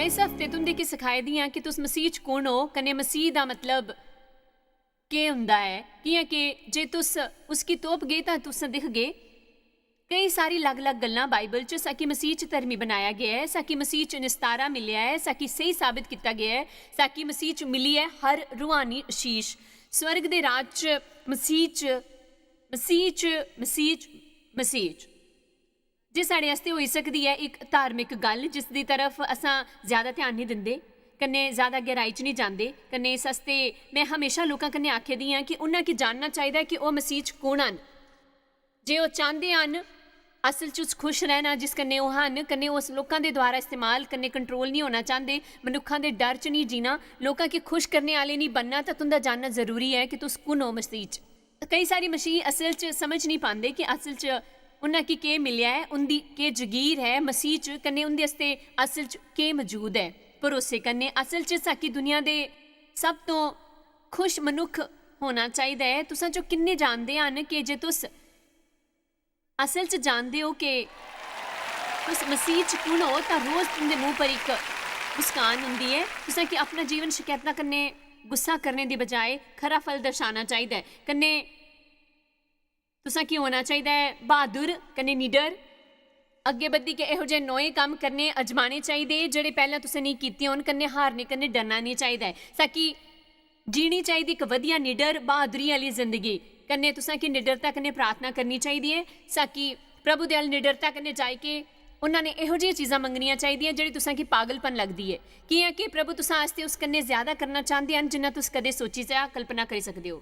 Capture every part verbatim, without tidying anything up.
इस हफ्ते तुं'दे गी सखाए दी आं कि तुस मसीह च कु'न ओ, कन्नै मसीह दा मतलब केह् होंदा ऐ। कि'यां कि जे तुस उसगी तोपगे तां तुस दिखगे। केई सारी अलग-अलग गल्लां बाइबल च साकी मसीह च धर्मी बनाया गेआ ऐ, साकी मसीह च निस्तारा मिलेआ ऐ, साकी स्हेई साबित कीता गेआ ऐ, साकी मसीह च मिली ऐ हर रूहानी आशीष। स्वर्ग दे राज च मसीह च, मसीह च, मसीह च, मसीह च। जे साढ़े आस्तै होई सकदी ऐ इक धार्मिक गल्ल जिस दी तरफ असां ज्यादा ध्यान निं दिंदे, कन्नै ज्यादा गैहराई च निं जांदे, कन्नै इस आस्तै में हमेशा लोकां कन्नै आखे दी आं कि उन्हां गी जानना चाहिदा ऐ कि ओह् मसीह च कु'न हन। जे ओह् चांह्दे हन असल च उस खुश रैह्ना जिस कन्नै ओह् हन, कन्नै उस लोकां दे द्वारा इस्तेमाल कन्नै कंट्रोल निं होना चांह्दे, मनुक्खां दे डर च निं जीना, लोकां गी खुश करने आह्ले निं बनना, तां तुं'दा जानना जरूरी ऐ कि तुस कु'न ओ मसीह च। केई सारी मसीह असल च समझ निं पांदे कि असल च उन्हां गी केह् मिलेआ ऐ, उं'दी केह् जगीर ऐ मसीह च, कन्नै उं'दे आस्तै असल च केह् मजूद ऐ। भरोसे कन्नै असल च साकी दुनिया दे सब तों खुश मनुक्ख होना चाहिदा ऐ। तुसां चों किन्ने जानदे हन कि जे तुस असल च जानदे ओ कि तुस मसीह च कु'न ओ, तां रोज तुं'दे मूंह पर इक मुस्कान होंदी ऐ। तुसां गी अपना जीवन शकैतां कन्नै गुस्सा करने दी बजाए खरा फल दर्शाना चाहिदा ऐ। कन्नै तुसां गी होना चाहिदा ऐ बहादुर कन्नै निडर। अग्गें बधी के एहो जेह् नोए कम्म करने अजमाने चाहिदे, जेह्ड़े पैह्लें तुसें नेईं कीते होन, कन्नै हारने कन्नै डरना नेईं चाहिदा ऐ। साकी जीनी चाहिदी इक वधिया निडर बहादुरी आह्ली जिंदगी। कन्नै तुसां गी निडरता कन्नै प्रार्थना करनी चाहिदी ऐ। साकी प्रभु दे अल निडरता कन्नै जाई के उन्हां ने एहो जेहियां चीजां मंगनियां चाहिदियां जेह्ड़ी तुसां गी पागलपन लगदी ऐ। कि'यां कि प्रभु तुसां आस्तै उस कन्नै ज्यादा करना चांह्दे हन जिन्ना तुस कदें सोची या कल्पना करी सकदे ओ।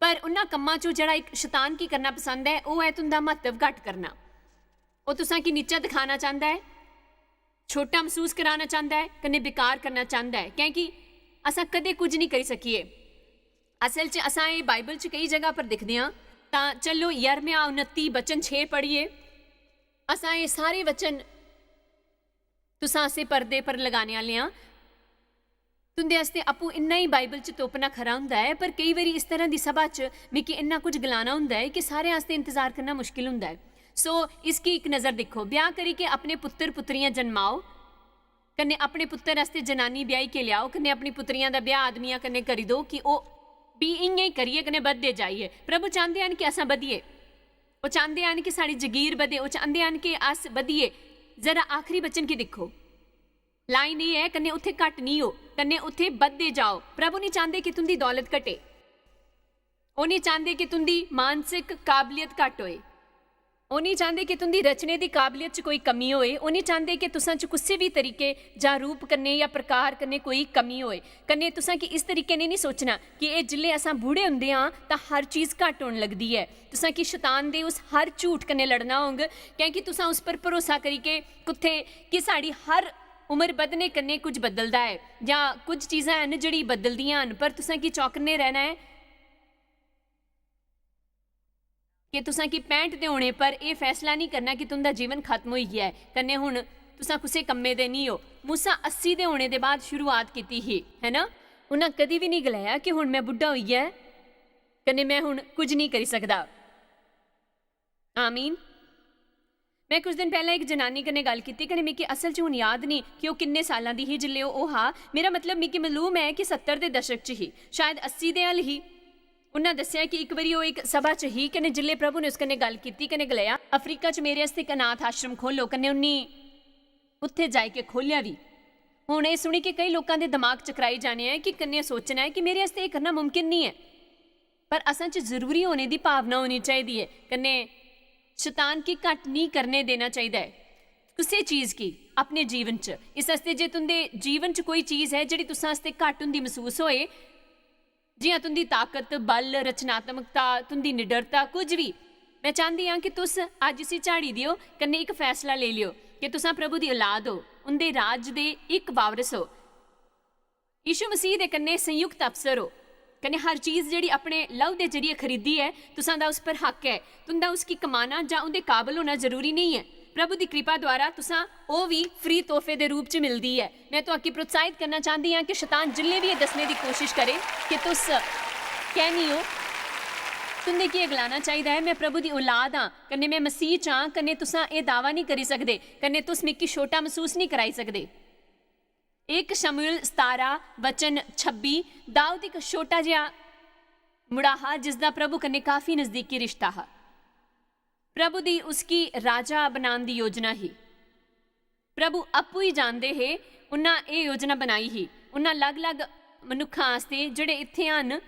पर उन्हां कम्मां चों जेह्ड़ा इक शतान गी करना पसंद ऐ, ओह् ऐ तुं'दा म्हत्तव घट्ट करना। ओह् तुसां गी नीचा दिखाना चांह्दा ऐ, छोटा मसूस कराना चांह्दा ऐ, कन्नै बेकार करना चांह्दा ऐ, कैंह् कि असां कदें कुछ निं करी सकिये। असल च असां एह् बाइबल च केई जगह पर दिखदे आं, तां चलो यर्मयाह उनत्ती वचन छे पढ़िये। असां एह् सारे वचन तुसां आस्तै पर्दे पर लगाने आह्ले आं। तुं'दे आस्तै आपूं इन्ना ई बाइबल च तोपना खरा होंदा ऐ, पर केई बारी इस तरह दी सभा च मिगी इन्ना कुछ गलाना होंदा ऐ कि सारें आस्तै इंतजार करना मुश्किल होंदा ऐ। सो, इसगी इक नजर दिक्खो, ब्याह करी के अपने पुत्तर पुत्तरियां जन्माओ, कन्नै अपने पुत्तर आस्तै जनानी ब्याही के ल्याओ, कन्नै अपनी पुत्तरियां दा ब्याह आदमियां कन्नै करी दो कि ओह् भी इ'यां ई करियै कन्नै बधदे जाइये। प्रभु चांह्दे हन कि असां बधिये, ओह् चांह्दे हन कि साढ़ी जगीर बधे, ओह् चांह्दे हन कि अस बधिये। जरा आखरी वचन गी दिक्खो, लाइन एह् ऐ, कन्नै उत्थै घट्ट निं हो, कन्नै उत्थै बधदे जाओ। प्रभु निं चांह्दे कि तुं'दी दौलत घटे। ओह् निं चांह्दे कि तुं'दी मानसिक काबलियत घट्ट होए। ओह् निं चांह्दे कि तुं'दी रचने दी काबलियत च कोई कमी होए। ओह् निं चांह्दे कि तुसां च कुसै बी तरीके जां रूप कन्नै जां प्रकार कन्नै कोई कमी होए। कन्नै तुसां गी इस तरीके नै निं सोचना कि एह् जिसलै असां बूढ़े होंदे आं तां हर चीज घट्ट होन लगदी ऐ। तुसां गी शतान दे उस हर झूठ कन्नै लड़ना होंग, कैंह् कि तुसां उस पर भरोसा करी के कुत्थै कि साढ़ी हर उम्र बधने कन्नै कुछ बदलदा ऐ जां कुछ चीजां हैन जेह्ड़ी बदलदियां न, पर तुसां गी चौकन्ने रैह्ना ऐ कि तुसां गी पैंह्ट दे होने पर एह् फैसला निं करना कि तुं'दा जीवन खत्म होई गेआ ऐ, कन्नै हुन तुसां कुसै कम्मै दे निं ओ। मूसा अस्सी दे होने दे बाद शुरुआत कीती ही, है ना? उन्हां कदी बी निं गलाया कि हुन में बुड्ढा होई गेआ ऐ, कन्नै में हुन कुछ निं करी सकदा। आमीन। में कुछ दिन पैह्लें इक जनानी कन्नै गल्ल कीती, कन्नै मिगी असल च हुन याद निं कि ओह् किन्ने साल्लां दी ही जिसलै ओह्, ओह् हा। मेरा मतलब, मिगी मालूम ऐ कि सत्तर दे दशक च ही, शायद अस्सी दे हल ही। उन्नै दस्सेआ कि इक बारी ओह् इक सभा च ही, कन्नै जिसलै प्रभु ने उस कन्नै गल्ल कीती, कन्नै गलाया, "अफ्रीका च मेरे आस्तै इक अनाथ आश्रम खोलो," कन्नै उन्नी उत्थै जाई के खोह्लेआ बी। हुन एह् सुनी के केई लोकां दे दमाग चकराई जाने ऐ कि कन्नै सोचना ऐ कि मेरे आस्तै एह् करना मुमकिन निं ऐ। पर असां च जरूरी होने दी भावना होनी चाहिदी ऐ, कन्नै शतान गी घट्ट निं करने देना चाहिदा ऐ कुसै चीज गी अपने जीवन च। इस आस्तै जे तुं'दे जीवन च कोई चीज ऐ जेह्ड़ी तुसां आस्तै घट्ट होंदी मसूस होए, जि'यां तुं'दी ताकत, बल, रचनात्मकता, तुं'दी निडरता, कुछ बी, में चांह्दी आं कि तुस अज्ज इसी झाड़ी देओ, कन्नै इक फैसला लेई लैओ कि तुसां प्रभु दी औलाद ओ, उं'दे राज दे इक वारस ओ। यीशु मसीह दे कन्नै संयुक्त अफसर ओ, कन्नै हर चीज जेह्ड़ी अपने लहू दे जरिए खरीदी ऐ, तुसां दा उस पर हक ऐ। तुं'दा उसगी कमाना जां उं'दे काबल होना जरूरी नेईं ऐ। प्रभु दी कृपा द्वारा तुसां ओह् बी फ्री तोहफे दे रूप च मिलदी ऐ। में तुआकी प्रोत्साहित करना चांह्दी आं कि शतान जिल्ले बी एह् दस्सने दी कोशश करे कि तुस कैह्नी ओ, तुं'दे गी एह् गलाना चाहिदा ऐ, "में प्रभु दी औलाद आं, कन्नै में मसीह च आं, कन्नै तुसां एह् दावा निं करी सकदे, कन्नै तुस मिगी छोटा मसूस निं कराई सकदे।" इक शमूएल सतारां, वचन छब्बी। दाऊद इक छोटा जेहा मुड़ा हा, जिसदा प्रभु कन्नै काफी नजदीकी रिश्ता हा। प्रभु दी उसकी राजा बनाने दी योजना ही। प्रभु आपूं ही जानदे हे, उन्ना एह् योजना बनाई ही। उन्ना अलग-अलग मनुक्खां आस्तै, जेह्ड़े इत्थै हन,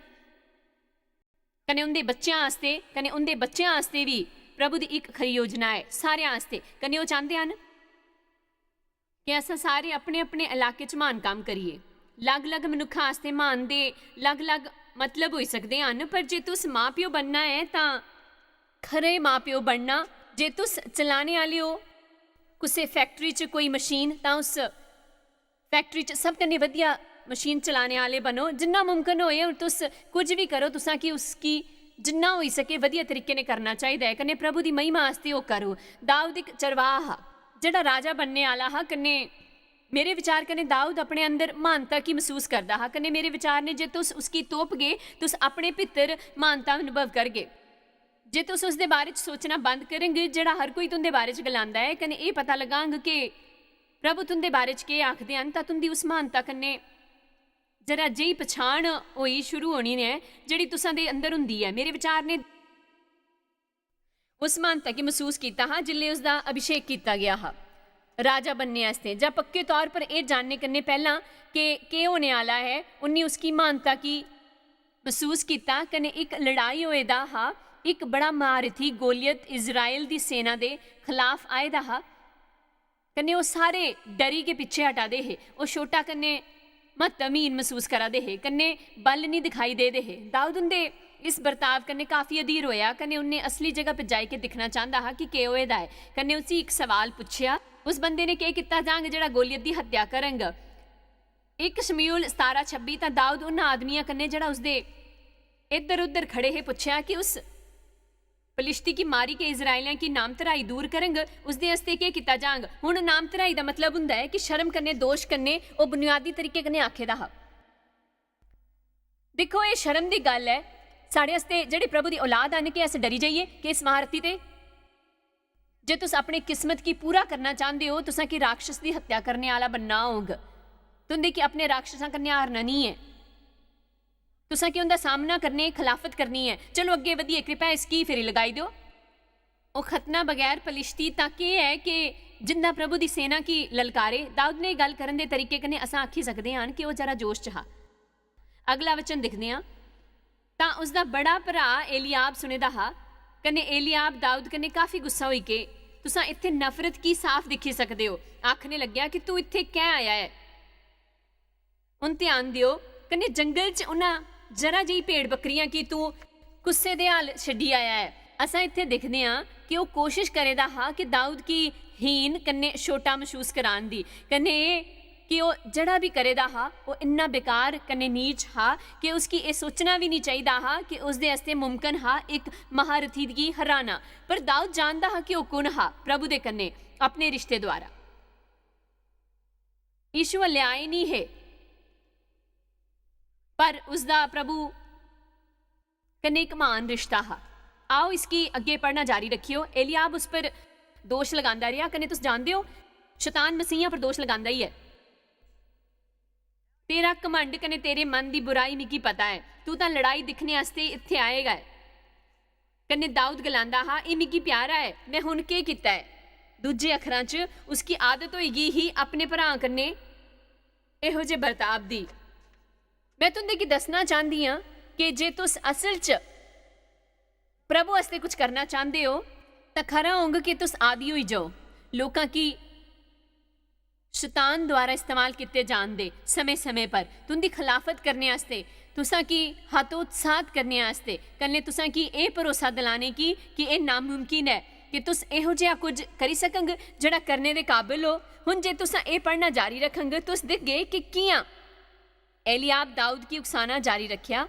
कन्नै उं'दे बच्चें आस्तै, कन्नै उं'दे बच्चें आस्तै बी प्रभु दी इक खरी योजना ऐ, सारें आस्तै। कन्नै ओह् चांह्दे हन कि अस सारे अपने-अपने इलाके च म्हान कम्म करिए। अलग-अलग मनुक्खां आस्तै म्हान दे अलग-अलग मतलब होई सकदे हन, पर जे तुस मां-प्यो बनना ऐ, तां खरे मां-प्यो बनना। जे तुस चलाने आह्ले ओ कुसै फैक्टरी च कोई मशीन, तां उस फैक्टरी च सब कन्नै बधिया मशीन चलाने आह्ले बनो। जिन्ना मुमकन होए, तुस कुछ बी करो, तुसां कि उसकी जिन्ना होई सके, बधिया तरीके ने करना चाहिदा ऐ। कन्नै प्रभु दी महिमा आस्तै ओह् करो। दाऊद इक चरवाहा हा, जेह्ड़ा राजा बनने आह्ला हा। कन्नै मेरे विचार कन्नै दाऊद अपने अंदर म्हानता गी मसूस करदा हा। कन्नै मेरे विचार ने, जे तुस उसगी तोपगे, तुस अपने भित्तर म्हानता अनुभव करगे। जे तुस उसदे बारे च सोचना बंद करगे, जेह्ड़ा हर कोई तुं'दे बारे च गलांदा ऐ, कन्नै एह् पता लगांग कि प्रभु तुं'दे बारे च केह् आखदे हन, तां तुं'दी उस म्हानता कन्नै जरा जेही पछान होई शुरू होनी ऐ, जेह्ड़ी तुसां दे अंदर होंदी ऐ। मेरे विचार ने उस म्हानता गी मसूस कीता हा, जिसलै उसदा अभिषेक कीता गेआ हा राजा बनने आस्तै, जां पक्के तौर पर एह् जानने कन्नै पैह्लां कि केह् होने आह्ला ऐ, उन्नी उसकी म्हानता गी मसूस कीता। कन्नै इक लड़ाई होए दा हा, इक बड़ा महारथी गोलियत इस्राएल दी सेना दे खलाफ आए दा हा। कन्नै ओह् सारे डरी गै पिच्छे हटा दे हे। ओह् छोटा कन्नै म्हत्तवहीन मसूस करा दे हे, कन्नै बल निं दिखाई दे दे हे। दाऊद उं'दे इस बर्ताव कन्नै काफी अधीर होया, कन्नै उन्नै असली जगह पर जाई के दिक्खना चांह्दा हा कि केह् होए दा ऐ। कन्नै उसी इक सवाल पुच्छेआ, उस बंदे ने केह् कीता जांग जेह्ड़ा गोलियत दी हत्या करंग? इक शमूएल सतारां छब्बी। तां दाऊद उन्ना आदमियां कन्नै जेह्ड़ा उसदे इद्धर-उद्धर खड़े हे पुच्छेआ कि उस फलिस्ती गी मारी के इस्राएलियां की नाम धराई दूर करंग, उसदे आस्तै केह् कीता जांग? हुन नाम धराई दा मतलब हुंदा ऐ कि शर्म कन्नै, दोश कन्नै, ओह् बुनियादी तरीके कन्नै आखे दा हा। दिक्खो, एह् शर्म दी गल्ल ऐ साढ़े आस्तै, जेह्ड़े प्रभु दी औलाद हन, कि अस डरी जाइए कि इस महारथी ते? जे तुस अपनी किस्मत गी पूरा करना चांह्दे ओ, तुसां की राक्षस दी हत्या करने आह्ला बनना होग। तुं'दे की अपने राक्षसां कन्नै हारना निं ऐ। तुसां की उं'दा सामना करने, खलाफत करनी ऐ। चलो अग्गें बधियै कृपा इसगी फिरी लगाई देओ। ओह् खतना बगैर फलिश्ती तां केह् ऐ कि जिंदा प्रभु दी सेना की ललकारे? दाऊद ने एह् गल्ल करन दे तरीके कन्नै असां आखी सकदे हन कि ओह् जरा जोश च हा। अगला वचन दिखदे आं, तां उसदा बड़ा भरा एलियाब सुने दा हा। कन्नै एलियाब दाऊद कन्नै काफी गुस्सा होई के, "तुसां इत्थै नफरत की साफ दिक्खी सकदे ओ।" आखने लग्गेआ कि, "तू इत्थै कैं आया ऐ?" हुन ध्यान देओ, कन्नै जंगल च उन्हां जरा जेही भेड़ बकरियां की तू कुस्से दे हाल छड्डी आया ऐ? असां इत्थै दिखदे आं कि ओह् कोशश करे दा हा कि दाऊद गी हीन कन्नै छोटा मसूस करान दी, कन्नै एह् कि ओह् जेह्ड़ा बी करे दा हा, ओह् इन्ना बेकार कन्नै नीच हा कि उसगी एह् सोचना बी निं चाहिदा हा कि उसदे आस्तै मुमकन हा इक महारथी गी हराना। पर दाऊद जानदा हा कि ओह् कु'न हा, प्रभु दे कन्नै अपने रिश्ते द्वारा। यीशु हल्ले आए निं हे, पर उसदा प्रभु कन्नै इक म्हान रिश्ता हा। आओ, इसगी अग्गें पढ़ना जारी रक्खियो। एलियाब उस पर दोश लगांदा रेहा, कन्नै तुस जानदे ओ, शैतान मसीहा पर दोश लगांदा ही ऐ। "तेरा घमंड कन्नै तेरे मन दी बुराई मिगी पता ऐ। तू तां लड़ाई दिक्खने आस्तै इत्थै आएगा ऐ।" कन्नै दाऊद गलांदा हा, "एह् मिगी प्यारा ऐ, में हुन केह् कीता ऐ?" दूजे अक्खरां च, उसकी आदत होई गेई ही अपने भ्रां कन्नै एहो जे बर्ताव दी। में तुं'दे गी दस्सना चांह्दी आं कि जे तुस असल च प्रभु आस्तै कुछ करना चांह्दे ओ, तां खरा होंग कि तुस आदी होई जाओ। लोकां गी शैतान द्वारा इस्तेमाल कीते जान दे समें-समें पर तुं'दी खलाफत करने आस्तै, तुसां गी हतोत्साहत करने आस्तै, कन्नै तुसां गी एह् भरोसा दिलाने गी कि एह् नामुमकिन ऐ कि तुस एहो जेहा कुछ करी सकंग जेह्ड़ा करने दे काबल ओ। हुन जे तुसां एह् पढ़ना जारी रखंग, तुस दिखगे कि कि'यां एलियाब दाऊद गी उकसाना जारी रखेआ।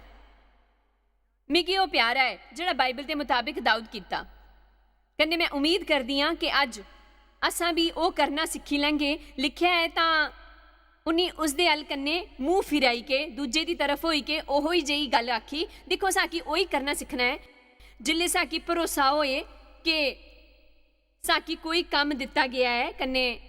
"मिगी ओह् प्यारा ऐ जेह्ड़ा बाइबल दे मताबक दाऊद कीता।" कन्नै में उम्मीद करदी आं कि अज्ज असां बी ओह् करना सिक्खी लैंगे। लिखेआ ऐ तां उन्नी उसदे अल कन्नै मूंह फिराई के, दूजे दी तरफ होई के, ओहो ही जेही गल्ल आखी, "दिक्खो, साकी ओही करना सिक्खना ऐ।" जिसलै साकी भरोसा होए कि साकी कोई कम्म दित्ता गेआ ऐ, कन्नै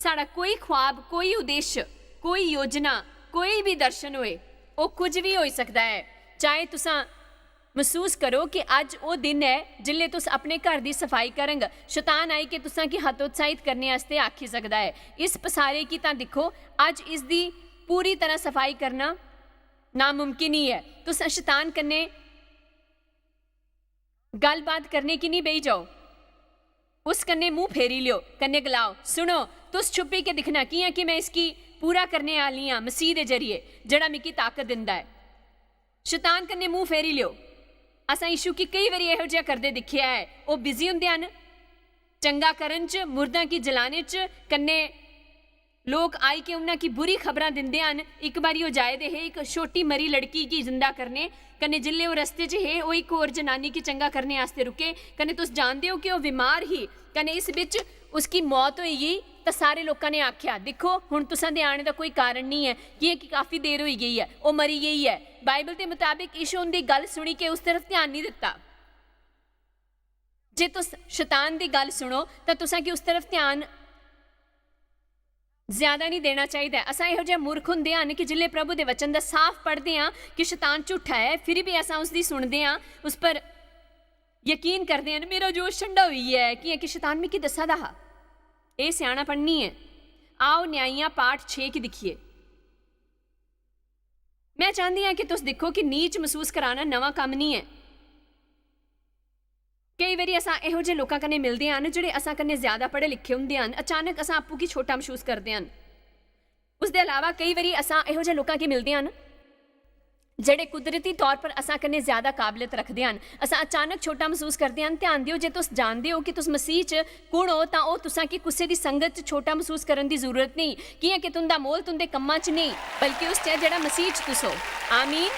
साढ़ा कोई ख्वाब, कोई उद्देश्य कोई योजना, कोई भी दर्शन होए, ओह् कुछ बी होई सकदा ऐ। चाहे तुसां मसूस करो कि अज्ज ओह् दिन ऐ जिसलै तुस अपने घर दी सफाई करंग, शतान आई के तुसां गी हतोत्साहित करने आस्तै आखी सकदा ऐ। इस पसारे गी तां दिक्खो, अज्ज इसदी पूरी तरह सफाई करना नामुमकिन ही ऐ। तुस शतान कन्नै गल्लबात करने की निं बेही जाओ, उस कन्नै मूंह फेरी लेओ, कन्नै गलाओ, "सुनो, तुस छुप्पी के दिक्खना कि'यां कि में इसगी पूरा करने आह्ली आं मसीह दे जरिए, जेह्ड़ा मिगी ताकत दिंदा ऐ।" शतान कन्नै मूंह फेरी लेओ। असां यीशु गी केई बारी एहो जेहा करदे दिक्खेआ ऐ। ओह् बिजी होंदे हन चंगा करन च, मुर्दां गी जलाने च, कन्नै लोक आई के उन्हां गी बुरी खबरां दिंदे हन। इक बारी ओह् जाए दे हे इक छोटी मरी लड़की गी जिंदा करने, कन्नै जिसलै ओह् रस्ते च हे, ओह् इक होर जनानी गी चंगा करने आस्तै रुके, कन्नै तुस जानदे ओ कि ओह् बीमार ही, कन्नै इस बिच उसकी मौत होई गेई। तां सारे लोकां ने आखेआ, "दिक्खो, हुन तुसां दे आने दा कोई कारण निं ऐ, कि'यां कि काफी देर होई गेई ऐ, ओह् मरी गेई ऐ।" बाइबल दे मताबक यीशु उं'दी गल्ल सुनी के उस तरफ ध्यान निं दित्ता। जे तुस शतान दी गल्ल सुनो, तां तुसां गी उस तरफ ध्यान ज्यादा निं देना चाहिदा ऐ। असां एहो जेहा मूर्ख हुंदे हन कि जिसलै प्रभु दे वचन दा साफ पढ़दे आं कि शतान झूठा ऐ, फिर बी असां उसदी सुनदे आं, उस पर यकीन करदे हन, "मेरा जोश ठंडा होई गेआ ऐ, कि'यां कि शतान मिगी दस्सा दा हा।" एह् स्यानापन निं ऐ। आओ, न्यायियां पाठ छे गी दिक्खिए। में चांह्दी आं कि तुस दिक्खो कि नीच मसूस कराना नमां कम्म निं ऐ। केई बारी असां एहो जेह् लोकां कन्नै मिलदे हन जेह्ड़े असां कन्नै ज्यादा पढ़े लिखे होंदे हन। अचानक असां आपूं गी छोटा मसूस करदे हन। उसदे अलावा केई बारी असां एहो जेह् लोकां गी मिलदे हन जेह्ड़े कुदरती तौर पर असां कन्नै ज्यादा काबलियत रखदे हन। असां अचानक छोटा मसूस करदे हन। ध्यान देओ, जे तुस जानदे ओ कि तुस मसीह च कुण ओ, तां ओह् तुसां गी कुसै दी संगत च छोटा मसूस करन दी जरूरत नेईं, कि'यां कि तुं'दा मोल तुं'दे कम्मां च नेईं, बल्कि उस च ऐ जेह्ड़ा मसीह च तुस ओ। आमीन।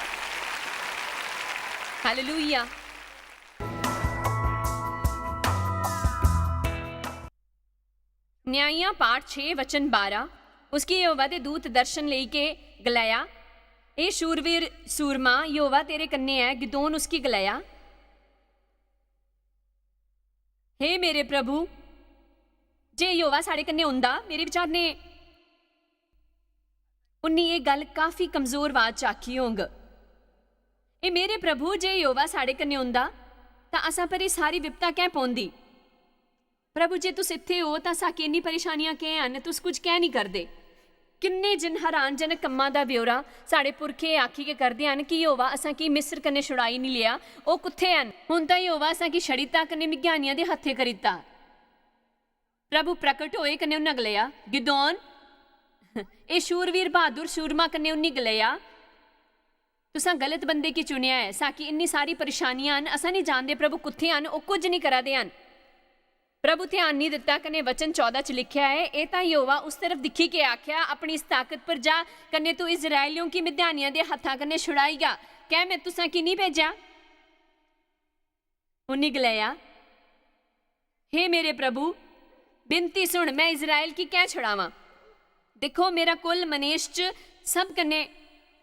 हालेलुया। न्यायियां पाठ छे वचन बारां। उसगी यहोवा दे दूत दर्शन लेई के गलाया, "ए शूरवीर सूरमा, यहोवा तेरे कन्ने ऐ।" गिदोन उसगी गलाया, "हे मेरे प्रभु, जे यहोवा साढ़े कन्ने होंदा, मेरे विचार ने उन्नी एह् गल्ल काफी कमजोर आवाज च आखी होंग, "ए मेरे प्रभु, जे यहोवा साढ़े कन्ने होंदा, तां असां पर एह् सारी विपता कैं पौंदी? प्रभु, जे तुस इत्थे ओ, तां साकी इन्नी परेशानियां कैं हन? तुस कुछ कैं निं करदे?" किन्ने जिन हैरानजनक कम्मां दा ब्यौरा साढ़े पुरखे आखी के करदे हन कि यहोवा असां गी मिस्र कन्ने छुड़ाई निं लेआ। ओह् कुत्थे हन? हुन तां यहोवा असां गी छड़ी तक कन्ने मिघ्यानियां दे हत्थे करी दित्ता। प्रभु प्रकट होए कन्ने उन्हां गलाया, "गिदोन, ए शूरवीर बहादुर शूरमा," कन्ने उन्नी गलाया, "तुसां गलत बंदे गी चुनेआ ऐ। साकी इन्नी सारी परेशानियां हन, असां निं जानदे प्रभु कुत्थे हन, ओह् कुछ निं करा दे हन।" प्रभु ध्यान निं दित्ता कन्ने वचन चौदां च लिखेआ ऐ, "ए तां यहोवा उस तरफ दिक्खी के आखेआ, 'अपनी इस ताकत पर जा, कन्ने तू इस्राएलियों गी मिद्यानियां दे हत्था कन्ने छुड़ाई गा। क्या में तुसां गी निं भेजेआ?'" उन्नी गलाया, "हे मेरे प्रभु, बिनती सुन, मैं इस्राएल गी कैं छुड़ावां? दिक्खो, मेरा कुल मनेश च सब कन्ने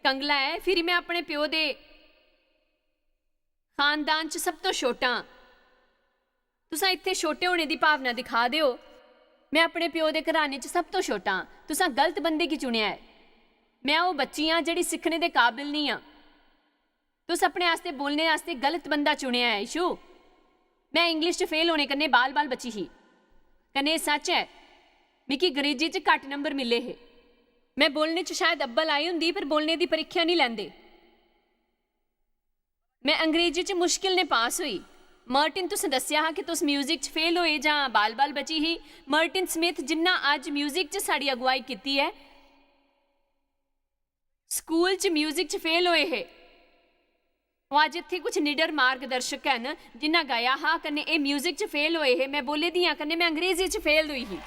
कंगला ऐ, फिरी मैं अपने प्यो दे खानदान च सब तों छोटा आं।" तुसां इत्थै छोटे होने दी भावना दिखा दे ओ। मैं अपने प्यो दे घराने च सब तों छोटा आं। तुसां गलत बंदे गी चुनेआ ऐ। मैं ओह् बच्ची आं जेह्ड़ी सिक्खने दे काबिल निं आं। तुस अपने आस्तै बोलने आस्तै गलत बंदा चुनेआ ऐ, यीशु। मैं इंग्लिश च फेल होने कन्नै बाल-बाल बची ही। कन्नै एह् सच्च ऐ, मिगी अंग्रेजी च घट्ट नंबर मिले हे। मैं बोलने च शायद अव्वल आई होंदी, पर बोलने दी परीक्षा निं लैंदे। मैं अंग्रेजी च मुश्किल ने पास होई। मार्टिन, तुसें दस्सेआ हा कि तुस म्यूजिक च फेल होए जां बाल-बाल बची ही। मार्टिन स्मिथ, जिन्ना अज्ज म्यूजिक च साढ़ी अगुआई कीती ऐ, स्कूल च म्यूजिक च फेल होए हे। ओह् अज्ज इत्थै कुछ निडर मार्गदर्शक हैन, जिन्ना गाया हा, कन्नै एह् म्यूजिक च फेल होए हे। मैं बोले दियां, कन्नै मैं अंग्रेजी च फेल होई ही।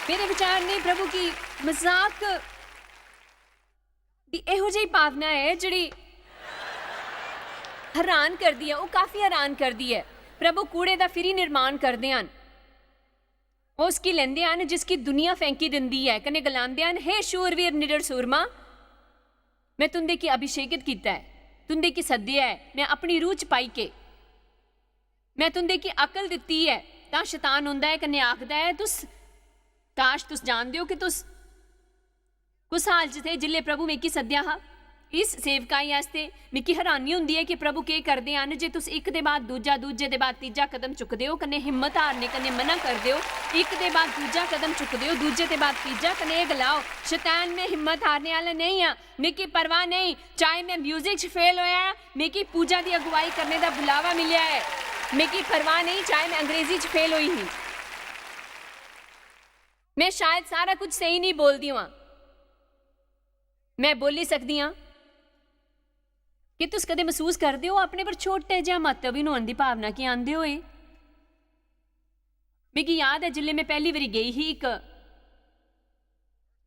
मेरे विचार ने प्रभु की मजाक दी एहो जेही भावना ऐ जेह्ड़ी हैरान करदी ऐ, ओह् काफी हैरान करदी ऐ। प्रभु कूड़े दा फिरी निर्माण करदे हन। ओह् उसगी लेंदे हन जिसगी दुनिया फैंकी दिंदी ऐ, कन्नै गलांदे हन, "हे शूरवीर निडर सूरमा, मैं तुंदे गी अभिषेकत कीता ऐ, तुंदे गी सद्देआ ऐ, मैं अपनी रूह च पाई के मैं तुंदे गी अकल दित्ती ऐ।" तां शतान औंदा ऐ कन्नै आखदा ऐ, "तुस काश तुस जानदे ओ कि तुस कुस हाल च थे जिसलै प्रभु मिगी सद्देआ हा इस सेवकाई आस्तै। मिगी हैरानी होंदी ऐ कि प्रभु केह् करदे हन जे तुस इक दे बाद दूजा, दूजे दे बाद तीजा कदम चुकदे ओ, कन्नै हिम्मत हारने कन्नै मना करदे ओ। इक दे बाद दूजा कदम चुकदे ओ, दूजे दे बाद तीजा, कन्नै एह् गलाओ, "शतैन, में हिम्मत हारने आह्ला नेईं आं, मिगी परवाह नेईं, चाहे में म्यूजिक च फेल होया ऐ, मिगी पूजा दी अगुवाई करने दा बुलावा मिलेआ ऐ, मिगी परवाह नेईं, चाहे में अंग्रेजी च फेल होई ही।" में शायद सारा कुछ स्हेई नेईं बोलदी होआं। में बोली सकदी आं कि तुस कदें मसूस करदे ओ अपने पर छोटे जेहा म्हत्तवहीन होने दी भावना गी आंदे होए। मिगी याद ऐ जिसलै में पैह्ली बारी गेई ही इक,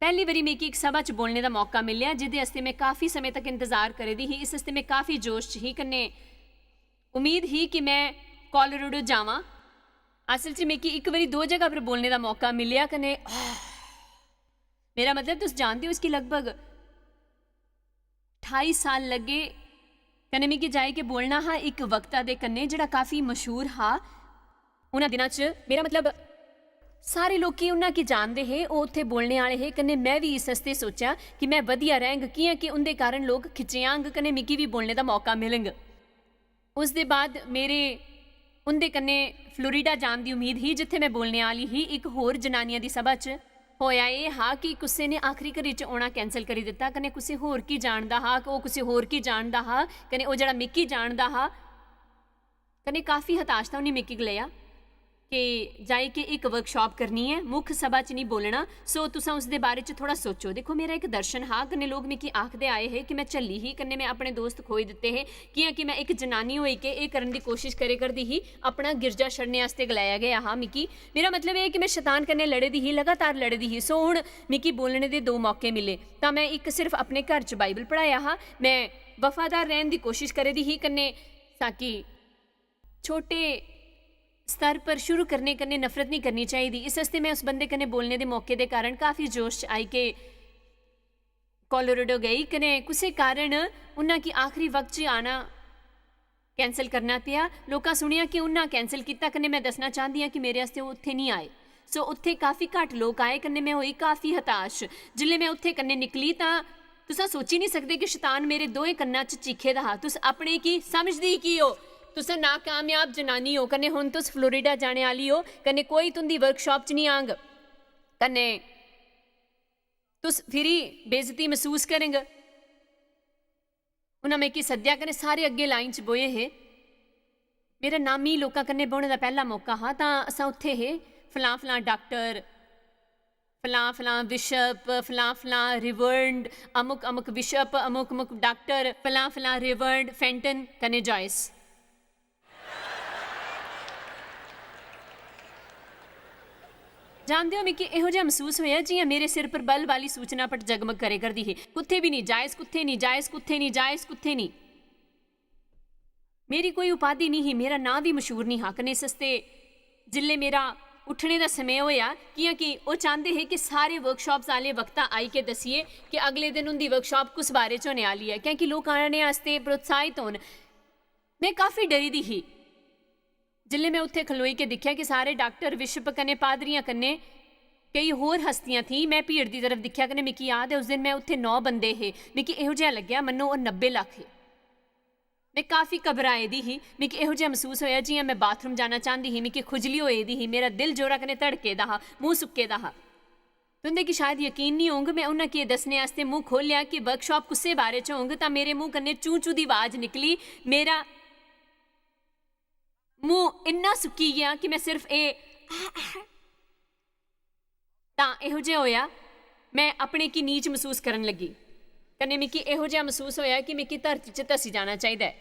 पैह्ली बारी मिगी इक सभा च बोलने दा मौका मिलेआ, जेह्दे आस्तै में काफी समें तक इंतजार करै दी ही। इस आस्तै में काफी जोश च ही, कन्नै उम्मीद ही कि में कोलोराडो जावां। असल च मिगी इक बारी दो जगह पर बोलने दा मौका मिलेआ, कन्नै मेरा मतलब, तुस जानदे ओ, इसगी लगभग ठाई साल लग्गे, कन्नै मिगी जाइयै बोलना हा इक वक्ता दे कन्नै जेह्ड़ा काफी मशहूर हा उ'नें दिनां च। मेरा मतलब, सारे लोकी उन्ना गी जानदे हे, ओह् उत्थै बोलने आह्ले हे, कन्नै में बी इस आस्तै सोचेआ कि में बधिया रैंह्ग, कि'यां कि उं'दे कारण लोक खिच्चे आंग, कन्नै मिगी बी बोलने दा मौका मिलग। उसदे बाद मेरे उं'दे कन्नै फ्लोरिडा जान दी उम्मीद ही, जित्थै में बोलने आह्ली ही। इक होर जनानियां दी सभा च होआ एह् हा कि कुसै ने आखरी घड़ी च औना कैंसल करी दित्ता, कन्नै कुसै होर गी जानदा हा, ओह् कुसै होर गी जानदा हा, कन्नै ओह् जेह्ड़ा मिगी जानदा हा, कन्नै काफी हताश था। उ'नें मिगी गलाया कि जाई के इक वर्कशॉप करनी ऐ, मुक्ख सभा च निं बोलना, सो तुसां उसदे बारे च थोह्ड़ा सोचो। दिक्खो, मेरा इक दर्शन हा, कन्नै लोक मिगी आखदे आए हे कि में झल्ली ही, कन्नै में अपने दोस्त खोई दित्ते हे, कि'यां कि में इक जनानी होई के एह् करन दी कोशश करै करदी ही। अपना गिरजा छड़ने आस्तै गलाया गेआ हा मिगी। मेरा मतलब एह् ऐ कि में शतान कन्नै लड़े दी ही, लगातार लड़े दी ही। सो हुन मिगी बोलने दे दो मौके मिले, तां में इक सिर्फ अपने घर च बाइबल पढ़ाया हा। में वफादार रैह्न दी कोशश करै दी ही, कन्नै ताकि छोटे स्तर पर शुरू करने कन्नै नफरत निं करनी चाहिदी। इस आस्तै में उस बंदे कन्नै बोलने दे मौके दे कारण काफी जोश च आई के कोलोराडो गेई, कन्नै कुसै कारण उन्ना गी आखरी वक्त च आना कैंसल करना पेआ। लोकां सुनेआ कि उन्ना कैंसल कीता, कन्नै में दस्सना चांह्दी आं कि मेरे आस्तै ओह् उत्थै निं आए। सो उत्थै काफी घट्ट लोक आए, कन्नै में होई काफी हताश। जिसलै में उत्थै कन्नै निकली तां तुसां सोची निं सकदे कि शतान मेरे दोएं कन्नां च चीखे दा हा, "तुस अपने की समझदी की ओ? तुस नाकामयाब जनानी ओ, कन्नै हुन तुस फ्लोरिडा जाने आह्ली ओ, कन्नै कोई तुं'दी वर्कशॉप च निं आंग, कन्नै तुस फिरी बेइज्जती मसूस करग।" उ'नें मिगी सद्देआ, कन्नै सारे अग्गें लाइन च बौहे हे। मेरा नामी लोकां कन्नै बौह्ने दा पैह्ला मौका हा, तां असां उत्थै हे, फलां फलां डाक्टर, फलां फलां बिशप, फलां फलां रिवर्ड, अमुक अमुक बिशप, अमुक अमुक डाक्टर, फलां फलां रिवर्ड, फैंटन कन्नै जॉयस। जानदे ओ, मिगी एहो जेहा मसूस होएआ जि'यां मेरे सिर पर बल्ब आह्ली सूचना पट जगमग करै करदी ही। कुत्थै बी निं जायज, कुत्थै निं जायज, कुत्थै निं जायज, कुत्थै निं। मेरी कोई उपाधि निं ही, मेरा नांऽ बी मशहूर निं हा। कन्नै सस्ते जिसलै मेरा उट्ठने दा समें होएआ, कि'यां कि ओह् चांह्दे हे कि सारे वर्कशॉप्स आह्ले वक्ता आई के दस्सिए कि अगले दिन उं'दी वर्कशॉप कुस बारे च होने आह्ली ऐ, क्योंकि लोक आने आस्तै प्रोत्साहित होन। में काफी डरी दी ही। जिसलै में उत्थै खलोई के दिक्खेआ कि सारे डाक्टर, बिशप कन्नै पादरियां कन्नै केई होर हस्तियां थी, में भीड़ दी तरफ दिक्खेआ, कन्नै मिगी याद ऐ उस दिन में उत्थै नौ बंदे हे। मिगी एहो जेहा लग्गेआ मन्नो ओह् नब्बे लक्ख हे। में काफी घबराई दी ही। मिगी एहो जेहा मसूस होएआ जि'यां में बाथरूम जाना चांह्दी ही। मिगी खुजली होई दी ही, मेरा दिल जोरा कन्नै धड़के दा हा, मूंह सुक्के दा हा। तुं'दे गी शायद यकीन निं होंग, में उ'नें गी एह् दस्सने आस्तै मूंह खोह्लेआ कि वर्कशॉप कुसै बारे च होंग, तां मेरे मूंह कन्नै चूं-चूं दी आवाज निकली। मेरा मूंह इन्ना सुक्की गेआ कि में सिर्फ एह् तां एहो जेहा होएआ, में अपने गी नीच मसूस करन लगी। कन्नै मिगी एहो जेहा मसूस होएआ कि मिगी धरती च धसी जाना चाहिदा ऐ।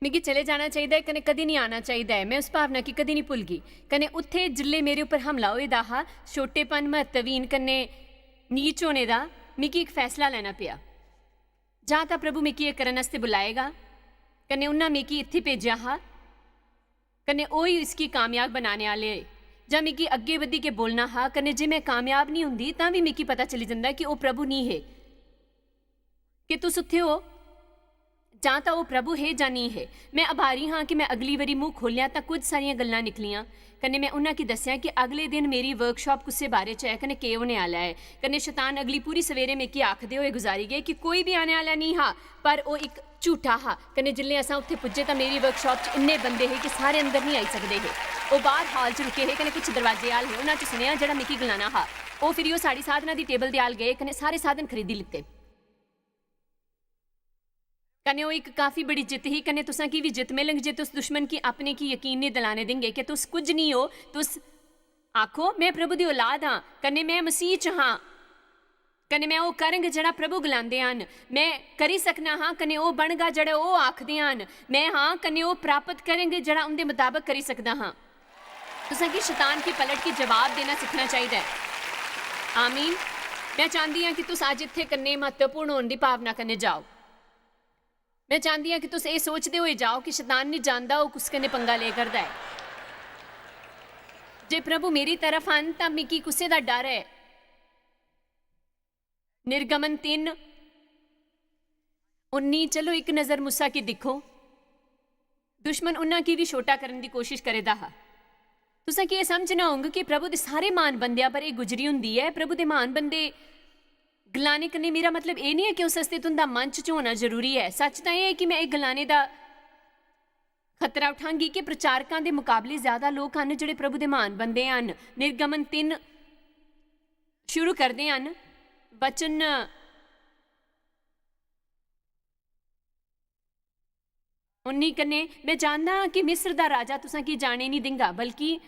मिगी चले जाना चाहिदा ऐ, कन्नै कदी निं आना चाहिदा ऐ। में उस भावना गी कदी निं भुलगी। कन्नै उत्थै जिसलै मेरे उप्पर हमला होए दा हा, छोटेपन, म्हत्तवहीन कन्नै नीच होने दा, मिगी इक फैसला लैना पेआ। जां तां प्रभु मिगी एह् करन आस्तै बुलाएगा, कन्नै उन्ना मिगी इत्थै भेजेआ हा, कन्नै ओह् ही इसगी कामयाब बनाने आह्ले हे। जां मिगी अग्गें बधी के बोलना हा, कन्नै जे में कामयाब निं होंदी, तां बी मिगी पता चली जंदा कि ओह् प्रभु निं हे। कि तुस उत्थै ओ, जां तां ओह् प्रभु हे जां नेईं हे। में आभारी हां कि में अगली बारी मूंह खोह्लेआ तां कुझ सारियां गल्लां निकलियां। कन्नै में उ'नें गी दस्सेआ कि अगले दिन मेरी वर्कशाप कुसै बारे च ऐ, कन्नै केह् होने आह्ला ऐ। कन्नै शैतान अगली पूरी सवेरे मिगी आखदे होए गुजारी गे कि कोई बी आने आह्ला नेईं हा, पर ओह् इक झूठा हा। कन्नै जिसलै असां उत्थै पुज्जे तां मेरी वर्कशाप च इन्ने बंदे हे कि सारे अंदर नेईं आई सकदे हे। ओह् बाह्र हाल च रुके हे, कन्नै कुछ दरवाजे हाल हे, उ'नें च सुनेआ जेह्ड़ा मिगी गलाना हा। ओह् फिरी ओह् साढ़ी साधना दी टेबल दे हाल गे, कन्नै सारे साधन खरीदी लित्ते। कन्नै ओह् इक काफी बड़ी जित्त ही। कन्नै तुसां गी बी जित्त मिलग जे तुस दुश्मन गी अपने गी यकीन नेईं दिलाने देंगे कि तुस कुछ नेईं ओ। तुस आखो, "में प्रभु दी औलाद हां, कन्नै में मसीह च हां, कन्नै में ओह् करंग जेह्ड़ा प्रभु गलांदे हन। में करी सकना हां, कन्नै ओह् बनगा जेह्ड़ा ओह् आखदे हन। में हां, कन्नै ओह् प्राप्त करंग जेह्ड़ा उं'दे मताबक करी सकदा हां।" तुसें गी शैतान गी पलट के जवाब देना सिक्खना चाहिदा ऐ। आमीन। में चांह्दी आं कि तुस अज्ज इत्थै कन्नै म्हत्तवपूर्ण होने दी भावना कन्नै जाओ। में चांह्दी आं कि तुस एह् सोचदे होए जाओ कि शैतान निं जानदा ओह् कुस कन्नै पंगा ले करदा ऐ। जे प्रभु मेरी तरफ हन, तां मिगी कुसै दा डर ऐ? निर्गमन तिन्न उन्नी। चलो, इक नजर मूसा गी दिक्खो। दुश्मन उन्हां गी बी छोटा करने दी कोशिश करे दा हा। तुसें गी एह् समझना होंग कि प्रभु दे सारे म्हान बंदेआं पर एह् गुजरी होंदी ऐ। प्रभु दे म्हान बंदे गलाने कन्नै मेरा मतलब एह् निं ऐ कि उस आस्तै तुं'दा मंच च होना जरूरी ऐ। सच्च तां एह् ऐ कि में एह् गलाने दा खतरा उठांगी कि प्रचारकां दे मकाबले ज्यादा लोक हन जेह्ड़े प्रभु दे म्हान बंदे हन। निर्गमन तिन्न शुरू करदे हन, वचन उन्नी कन्नै, "में जानदा हां कि मिस्र दा राजा तुसां गी जाने निं दिंगा, बल्कि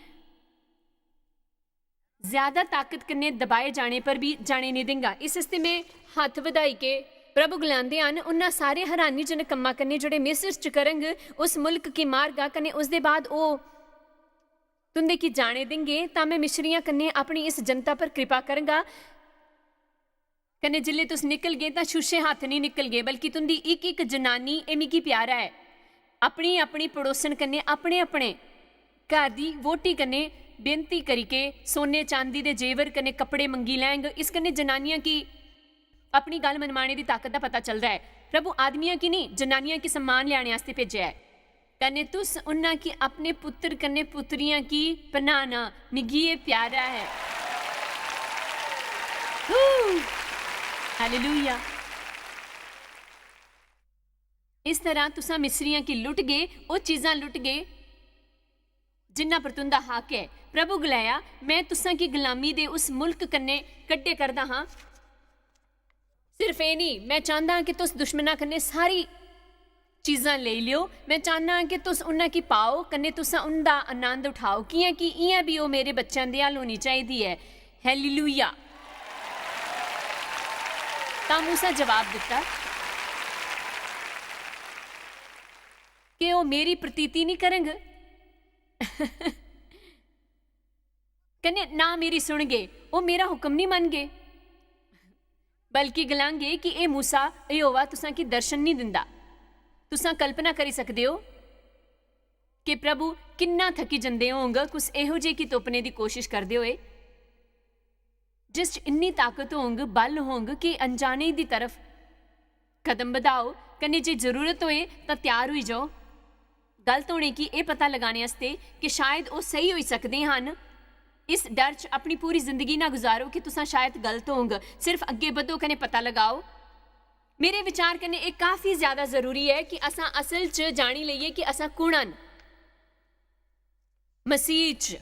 ज्यादा ताकत कन्नै दबाए जाने पर बी जाने निं दिंगा। इस आस्तै में हत्थ बधाई के प्रभु गलांदे हन, उन्हां सारे हैरानीजनक कम्मां कन्नै जेह्ड़े मिस्र च करंग, उस मुल्क गी मारगा, कन्नै उसदे बाद ओह् तुं'दे गी जाने देंगे, तां में मिस्रियां कन्नै अपनी इस जनता पर कृपा करगा। कन्नै जिसलै तुस निकलगे, तां छुच्छे हत्थ निं निकलगे, बल्कि तुं'दी इक-इक जनानी, एह् मिगी प्यारा ऐ, अपनी-अपनी पड़ोसन कन्नै अपने-अपने घर दी वोटी कन्नै बेनती करिके सोने चांदी दे जेवर कन्नै कपड़े मंगी लैंग।" इस कन्नै जनानियां गी अपनी गल्ल मनवाने दी ताकत दा पता चलदा ऐ। प्रभु आदमियां गी नेईं, जनानियां गी सम्मान लेआने आस्तै भेजेआ ऐ। कन्नै तुस उन्हां गी अपने पुत्तर कन्नै पुत्तरियां गी पन्हाना, मिगी एह् प्यारा ऐ। हू! हालेलुया। इस तरह तुसां मिस्रियां गी लुटगे, ओह् चीजां लुटगे जिन्ना पर तुं'दा हक ऐ। प्रभु गलाया, "में तुसां गी गुलामी दे उस मुल्क कन्नै कड्ढे करदा हां।" सिर्फ एह् निं, में चांह्दा हां कि तुस दुश्मना कन्नै सारी चीजां लेई लैओ। में चाह्न्ना हां कि तुस उन्हां गी पाओ, कन्नै तुसां उं'दा आनंद उठाओ, कि'यां कि इ'यां बी ओह् मेरे बच्चें दे हल होनी चाहिदी ऐ। हालेलुया। तां मूसा जवाब दित्ता कि ओह् मेरी प्रतीति निं करंग, कन्नै ना मेरी सुनगे, ओह् मेरा हुक्म निं मनगे, बल्कि गलांगे कि "एह् मूसा, यहोवा तुसां गी दर्शन निं दिंदा।" तुसां कल्पना करी सकदे ओ कि प्रभु किन्ना थकी जंदे होंग कुस एहो जेही गी तोपने दी कोशिश करदे होए, जिस च इन्नी ताकत होंग, बल होंग कि अनजाने दी तरफ कदम बधाओ, कन्नै जे जरूरत होए तां त्यार होई जाओ। गलत होने गी एह् पता लगाने आस्तै कि शायद ओह् स्हेई होई सकदे हन, इस डर च अपनी पूरी जिंदगी ना गुजारो कि तुसां शायद गलत होंग। सिर्फ अग्गें बधो कन्नै पता लगाओ। मेरे विचार कन्नै एह् काफी ज्यादा जरूरी ऐ कि असां असल च जानी लैइये कि असां कु'न हन मसीह च।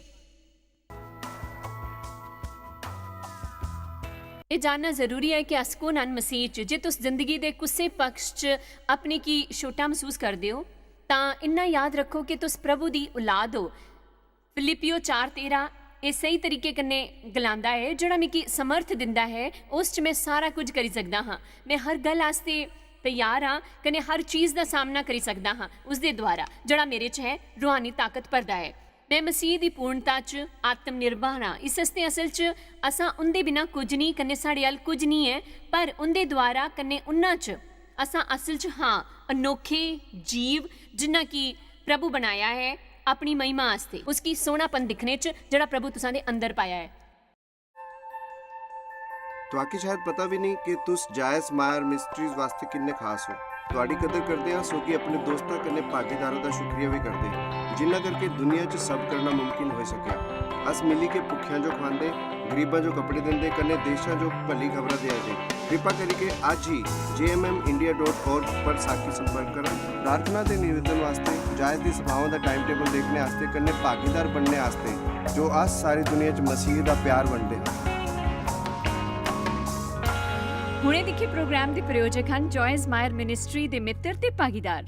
एह् जानना जरूरी ऐ कि अस कु'न हन मसीह च। जे तुस जिंदगी दे कुसै पक्ष च अपने गी छोटा मसूस करदे ओ, तां इन्ना याद रक्खो कि तुस प्रभु दी औलाद ओ। फिलिप्पियो चार तेरां एह् स्हेई तरीके कन्नै गलांदा ऐ, "जेह्ड़ा मिगी समर्थ दिंदा ऐ, उस च में सारा कुछ करी सकदा हां।" में हर गल्ल आस्तै त्यार आं, कन्नै हर चीज दा सामना करी सकदा हां उसदे द्वारा, जेह्ड़ा मेरे च ऐ, रूहानी ताकत भरदा ऐ। में मसीह दी पूर्णता च आत्मनिर्भर आं। इस आस्तै असल च असां उं'दे बिना कुछ निं, कन्नै साढ़े अल कुछ निं ऐ, पर उं'दे द्वारा कन्नै उन्ना च असां असल च, हां, अनोखे जीव, जिन्ना कि प्रभु बनाया ऐ अपनी महिमा आस्तै, उसकी सोहनापन दिक्खने च, जेह्ड़ा प्रभु तुसां दे अंदर पाया ऐ। तुआकी शायद पता भी नहीं कि तुस जायस मायर मिस्ट्रीज वास्तै किन्ने खास ओ। ਤੁਹਾਡੀ ਕਦਰ ਕਰਦੇ ਹਾਂ, ਸੋ ਕਿ ਆਪਣੇ ਦੋਸਤਾਂ ਕਨੇ ਭਾਗੀਦਾਰਾਂ ਦਾ ਸ਼ੁਕਰੀਆ ਵੀ ਕਰਦੇ ਹਾਂ, ਜਿਨ੍ਹਾਂ ਕਰਕੇ ਦੁਨੀਆ 'ਚ ਸਭ ਕਰਨਾ ਮੁਮਕਿਨ ਹੋ ਸਕਿਆ। ਅਸ ਮਿਲੀ ਕੇ ਭੁੱਖਿਆਂ ਜੋ ਖਵਾਉਂਦੇ, ਗਰੀਬਾਂ ਜੋ ਕੱਪੜੇ ਦਿੰਦੇ, ਕਨੇ ਦੇਸ਼ਾਂ ਜੋ ਭਲੀ ਖਬਰਾਂ ਦੇ ਆਦੇ। ਕਿਰਪਾ ਕਰੀ ਕੇ ਅੱਜ ਹੀ J M M India dot org ਪਰ ਸਾਖੀ ਸੰਪਰਕ ਕਰੋ। प्रार्थना ਦੇ निवेदन वास्ते, जायज दी सभाओं दा टाइम टेबल देखने वास्ते कन्नै भागीदार बनने वास्ते, जो अस सारी दुनिया च मसीह दा प्यार वंडदे हां। ਹੁਣੇ ਦੇਖੇ ਪ੍ਰੋਗਰਾਮ ਦੇ ਪ੍ਰਯੋਜਕ ਹਨ ਜੋਇਸ ਮਾਇਰ ਮਿਨਿਸਟਰੀ ਦੇ ਮਿੱਤਰ ਤੇ ਭਾਗੀਦਾਰ।